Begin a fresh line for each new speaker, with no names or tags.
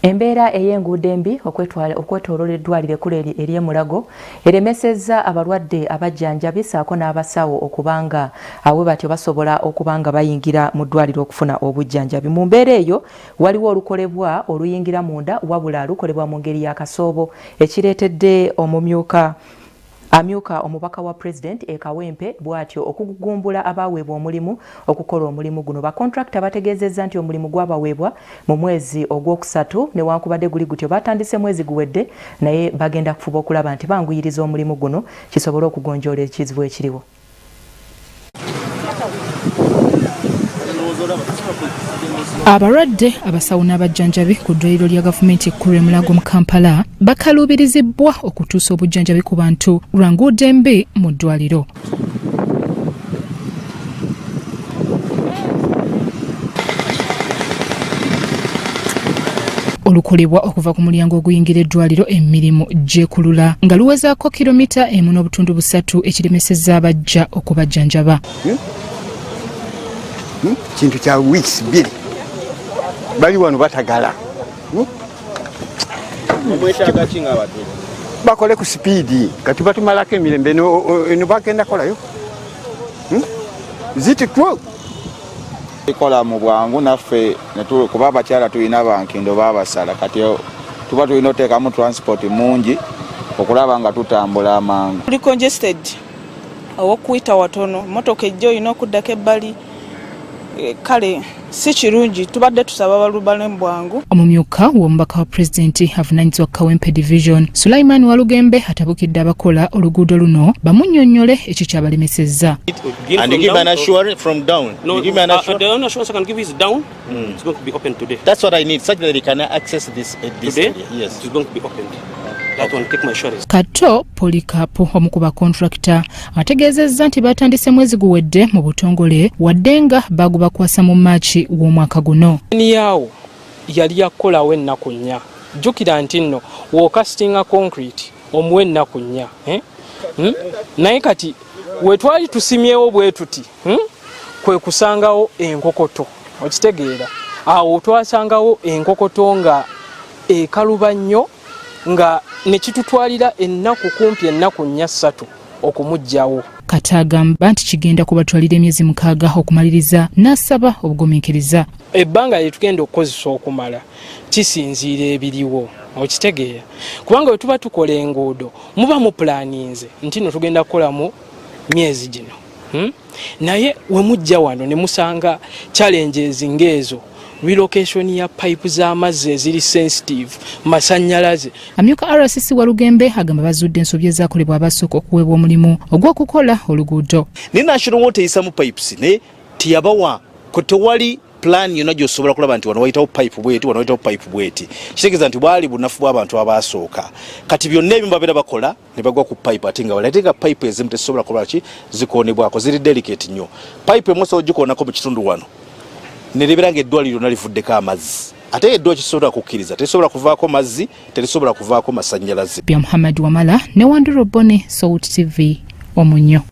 Embeera ey'enguudo embi okwetooloola eddwaaliro ekkulu ery'e Mulago eremesezza abalwadde abajjanjabi ssaako n'abasawo okuba nga bwe batyo basobola okuba nga bayingira mu ddwaaliro okufuna obujjanjabi. Mu mbeera eyo waliwo olukolebwa oluyingira munda wabula lukolebwa mu ngeri ya kasoobo ekireetedde omumyuka Amyuka omubaka wa President e Kawempe bwatyo okugugumbula abaaweebwa omulimu okukola omulimu guno. Ba contractor bategeezezza nti omulimu gwabaweebwa mu mwezi ogwokusatu newankubadde guli gutyo baatandise mwezi guwedde naye bagenda kufuba okulaba nti banguyiriza omulimu guno kisobole okugonjoola ekizibu ekiriwo.
Abalwadde, abasawo n'abajjanjabi ku ddwaliro lya gavumenti ekkulu e Mulago mu Kampala bakaluubirizibbwa okutuusa obujjanjabi ku bantu lwa nguudo embi mu ddwaliro. Olukolebwa okuva ku mulyango oguyingira eddwaliro emirimu gyekulula nga luwezaako kilomita emu n'obutundu busatu ekiremesezza abajja okubajjanjaba.
Kintu kya weeks bbiri bali wano batagala. Bakole ku sipiidi kati batumalako emirembe eno bagenda kolayo. Ziti
Tukola mu bwangu naffe kuba abakyala tulina bankindo babasala kati tuba tulina oteekamu transport mungi okulaba nga tutambula amangu.
Tuli congested owokuyita watono motoka ejja olina okuddako ebbali eh, kale si kirungi tubadde tusaba balubale mu bwangu.
Omumyuka w'omubaka wa pulezidenti avunaanyizibwa ku Kawempe Division Sulaiman Walugembe atabukidde abakola oluguudo luno bamunnyonnyole ekikyabalemesezza.
And you give an assurance from down.
No,
you give me an assurance.
The only assurance I can give you is down. It's going to be open today.
That's what I need, such that they can access this
today.
Area. Yes.
It's going to be opened. That one, take my assurance.
Kato Polycarp omu ku bakontulakita ategeezezza nti batandise mwezi guwedde mu butongole wadde nga baagubakwasa mu Maaki w'omwaka guno.
Yaawo yali yakukolawo ennaku 4. Jjukira nti nno w'okasitinga concrete omuwa ennaku 4. Naye kati we twali tusimyewo bwe tuti, Kwe kusangawo enkokoto, okitegeera. Awo twasangawo enkokoto nga ekaluba nnyo nga ne kitutwalira ennaku kumpi ennaku 4 3 okumuggyawo.
Kato agamba nti kigenda kubatwalira emyezi 6 okumaliriza n'asaba obugumiikiriza.
Ebbanga lye tugenda okukozesa okumala kisinziira ebiriwo, okitegeera, kubanga bwe tuba tukola enguudo muba mupulaninze nti no tugenda kukolamu myezi gino. Naye we mujja wano ne musanga challenges ng'ezo, relocation ya pipe z'amazzi eziri sensitive, masannyalaze.
Amyuka RCC Walugembe agamba bazudde ensobi ezaakolebwa abasooka okuweebwa omulimu ogw'okukola oluguudo.
Naye National Water eyisamu pipes naye teyabawa ko tewali plan yonna gy'osobola kulaba nti wano wayitawo pipe bweti, wano wayitawo pipe bweti. Kitegeeza nti bwali bunafu bw'abantu abaasooka. Kati byonna ebimu babeera bakola ne bagwa ku pipe ate nga wala, ate nga pipe ezimu tezisobola kukola ki zikoonebwako, ziri delicate nnyo. Pipe emu osobola ogikoonako mu kitundu wano ne libeera ng'eddwaliro lyonna livuddeko amazzi, ate eddwaliro kisobola kukkiriza terisobola kuvaako mazzi, terisobola kuvaako masannyalaze.
Bya Muhammad Wamala ne Wanduro Bone, Salt TV, Omunyo.